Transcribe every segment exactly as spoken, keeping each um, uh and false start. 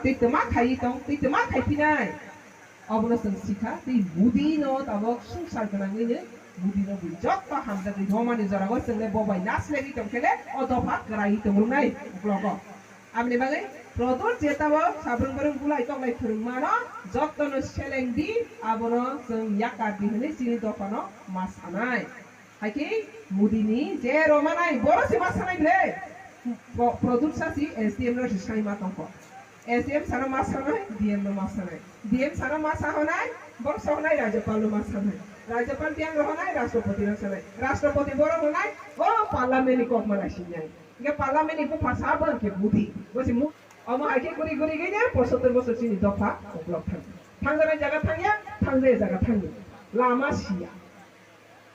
Tei twma khaiwi tong, tei twma khaiphinai. Obono chwng sikha, tei Modi no tabok swngchar gwnangwi no Modi no bui jotto hamjagwi romani jorao chwng le bo bai nasilaiwi tong khe le o dopha kwraiwi tong rwnai uklogo. Aboni bagwi Pradyot je tabok sabrung borung bulai toklai phwrwngmano jotto no seleng di, abono chwng yakar di hwnwi chini dophano ma sanai. Haikhe Modi ni je romanai boro se ma sanai ble. Pro-, Pradyot sasi S D M no se sai ma tongkho. S D M sano ma sanai, D M no ma sanai. D M sano ma sa honai, borok sa honai Rajyapal no ma sanai. Rajyapal tiyang ro honai, Rashtrapati no sanai. Rashtrapati borok honai, o Parliament ni kok ma nai sinai. Hingke Parliament ni bupha sa bo hingke Modi. Bo se Mo-, omo haikhe guri guri gini pochottor bosor chini dopha uklok thang. Thangjanai jaga thangya, thangjaya jaga thangya. Lama siya.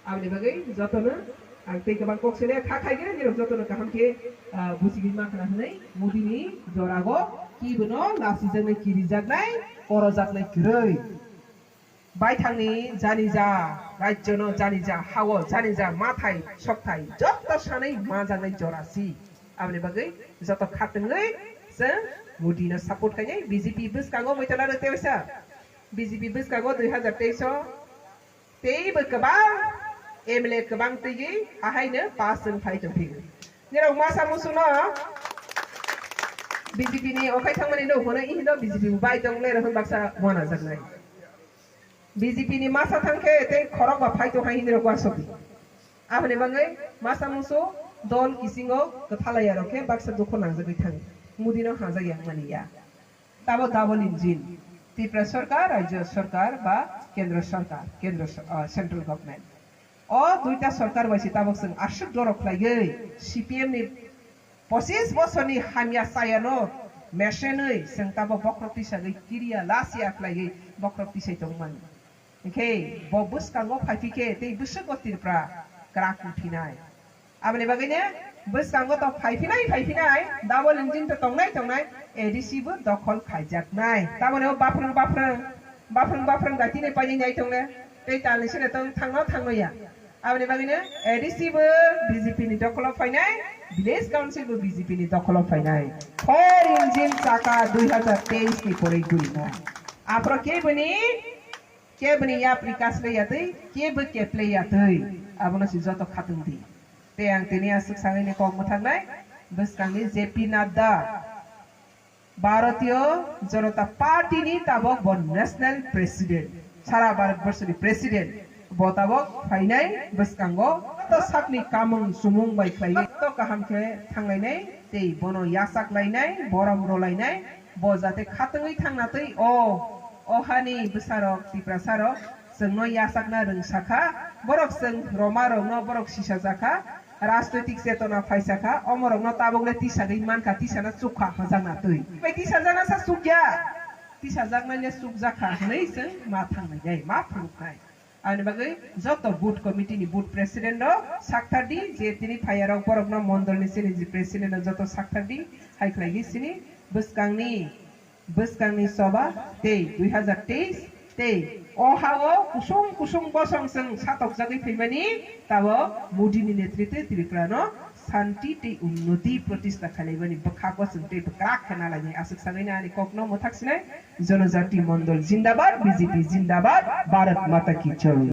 Aboni bagwi jotono ang tei kwbang kok sele kha khaigwi nirok jotono kaham khe, ah, buchigwi ma khna hwnwi Modi ni jorago kibono lasijaknai, kirijaknai, korojaknai kwrwi. Baithangni janija rajyono, janija hao, janija mathai sokthai jotto sanwi majaknai jora si. Aboni bagwi joto khatungwi chwng Modi no support khainai. B J P bwskango muitala rwtwi waisa, B J P bwskango dui hazar teis o teibo kwbang M L A kwbang twiwi ahaino pass chwng phai tongphio. Nirok masa musuno B J P ni okhai thangmani no hwnwi hino B J P bo bai tong le rohon baksa wanajaknai. B J P ni masa thangkhe tei khorok ba phai tong hai hinwi rok uansukdi. Aboni bagwi masa musu dol kisingo kwthalaiya rok khe baksa dukhu nangjagwi thang. Modi no hajak yang mani ya. Tabo double engine, Tripura Sarkar, Rajya Sarkar ba Kendra Sarkar, Kendra Sa-, ah, Central Government. O duita sarkar bai se tabok chwng aswk doro khlaiwi C P M ni pochis bosorni hamya chayano mesenwi chwng tabok bokhorok tisagwi kiriya lasiya khlaiwi bokhorok tisai tongmani. Hinkhe bo bwskango phaiphikhe tei bwswk o Tripura kwrak wngphinai. Aboni bagwino bwskango to phaiphinai, phaiphinai, double engine to tongnai, tongnai, A D C bo dokhol khaijaknai. Tamoni o baphrwng, baphrwng, baphrwng, baphrwng bai tini painai nai tongnai, tei talni sene tong thangno, thangno ya. Aboni bagwino A D C bo B J P ni dokholo phainai, Village Council bo B J P ni dokholo phainai. Four engine chaka dui hazar teis ni poroi gurima. Aphro keboni, keboni yapri kaslai yatwi, kebo keplai yatwi. Abono se joto khatungdi. Tei ang tini aswk sanini kok mwthangnai, bwskangni J P Nadda, Bharatiya Janata Party ni tabok bo National President, sara Bharat Borso ni President, bo tabok phainai bwskango to sakni kamung sumung bai khlaiwi to kaham khe thanglainai tei bono yachak lainai, borom rolainai, bo jate khatungwi thangna twi o, o hani bwsarok, Tiprasarok, chwngno yachakna rwngsa kha, borok chwng Roma rokno borok sisa jakha, rajnoitik chetona phaisa kha, omorokno tabukle tisagwi mankha, tisana chukha hajak na twi. Bai tisajakna sa chukya, tisajaknaile chukjakha hwnwi chwng ma thangnai, ma phunuknai. Ani bagwi joto booth committee ni booth president rok sakthardi, je tini phaiya rok borokno mondol ni chini je president rok joto sakthardi, hai khlai sini bwskangni bwskangni choba tei dui hazar teis tei o ha-o kusung kusung bosong chwng satokjagwi phaimani, tabo Modi ni netritwe Tripura no shanti tei unnoti protista khailaimani bwkhago chwng tei bwkrak khe nalainai. Aswk sagwino ani kokno mwthak sinai, Janajati Mondol Jindabad, B J P Jindabad, Bharat Mata Ki Jai.